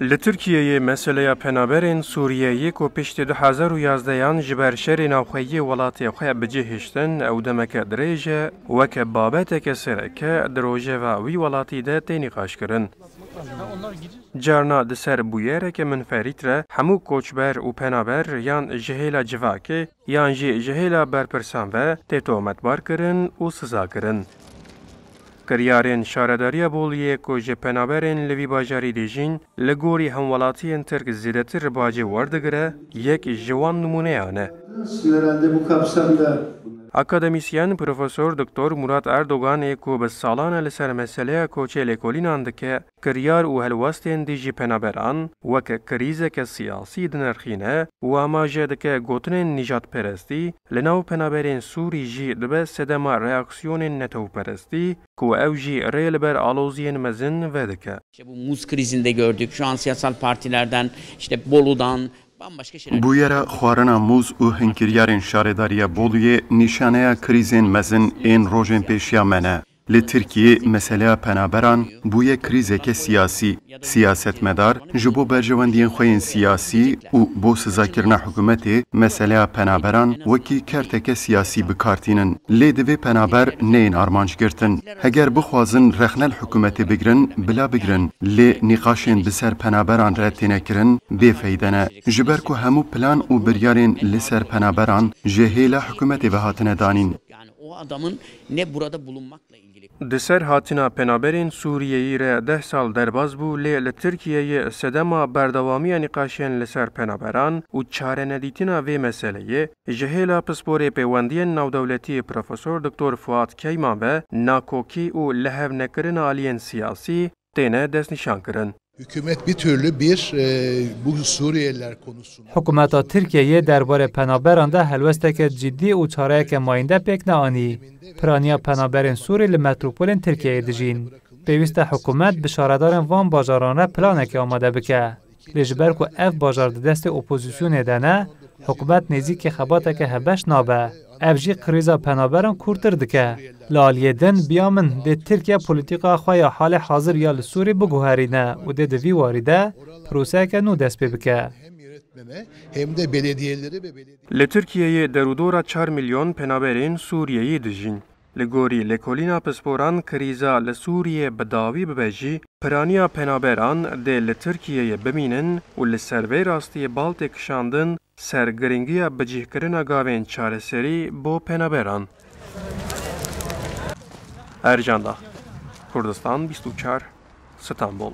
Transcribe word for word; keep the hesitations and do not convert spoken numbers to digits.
Li Tirkiyeyê meseleya penaberên Sûriyeyê ku piştî du hezar û yazdehan ji ber şerê navxweyî welatê xwe bi cih hiştin, ew demeke dirêj e, weke babeteke sereke di rojeva wî welatî de tê nîqaşkirin. Carna di ser bûyereke minferît re hemû koçber û penaber yan ji hêla civakê yan jî ji hêla berpirsan ve tê tohmetbar kirin û siza kirin. Kiryarên Şaredariya Boliyê ku ji penaberên li vî bajarî dijîn, li gorî hemwelatiyên Tirk zêdetir bacê werdigire, yek ji wan nimûneyan e. Sizin herhalde bu kapsamda Akademîsyen Profesor Doktor Murat Erdogan ê ku bi salan e li ser meseleya koçê lêkolînan dike, kiryar û helwestên dijî penaberan weke krîzeke siyasî dinirxîne û amaje dike gotinên nîjadperestî li nav penaberên Sûrî jî dibe sedema reaksiyonên netewperestî ku ew jî rê li ber aloziyên mezin vedike. İşte bu muz krizinde gördük. Şu an siyasal partilerden, işte Bolu'dan, bambaşka şeyler. Bûyera xwarina mûz û hin kiryarên Şaredariya Boluyê nîşaneya krîzên mezin ên rojên pêşiya me ne. Li Tirkiyê meseleya penaberan bûye krîzeke siyasî. Siyasetmedar ji bo berjewendiyên xwe yên siyasî û bo sizakirina hikûmetê meseleya penaberan wekî kerteke siyasî bi kar tînin. Lê divê penaber neyên armanc girtin. Heger bixwazin rexne li hikûmetê bigrin, bila bigrin. Lê nîqaşên di ser penaberan re têne kirin, bêfeyde ne. Ji ber ku hemû plan û biryarên li ser penaberan ji hêla hikûmetê ve hatine danîn. Yani o adamın ne burada bulunmakla ilgili. Di ser hatina penaberên Sûriyeyî re deh sal derbas bû, lê li Tirkiyeyê sedema berdewamiya nîqaşên li ser penaberan û çarenedîtina vê meseleyê ji hêla pisporê pêwendiyên navdewletî Profesor Doktor Fuat Keyman ve nakokî û lihevnekirina aliyên siyasî têne destnîşankirin. Hükümet bir türlü bir, e, bu Suriyeliler konusunda Hikûmeta Tirkiyeyê derbarê penaberan de helwesteke cidî û çareyeke mayînde pêk neanî. Piraniya penaberên Sûrî li metropolên Tirkiyeyê dijîn. Pêwîst e hikûmet bi şaredarên van bajaran re planekê amade bike. Lê ji ber ku ev bajar di destê opozisyonê de ne, hikûmet nêzîkî xebateke hevbeş nabe. Ev jî krîza penaberan kûrtir dike. Li aliyê din, biya min, dê Tirkiye polîtîka xwe ya halê hazir ya li Sûrî biguherîne û dê di vî warî de proseyeke nû dest pê bike. Hem yönetmeme hem de belediyeleri ve belediye Li Tirkiyeyê derûdora çar milyon penaberên Sûriyeyî dijîn. Li gorî lêkolîna pisporan, krîza li Sûriyê bi dawî bibe jî, piraniya penaberan dê li Tirkiyeyê bimînin û li ser vê rastiyê bal tê kişandin ser giringiya bicihkirina gavên çareserî bo penaberan. Ercan Dag, Kurdistan bîst û çar, Stenbol.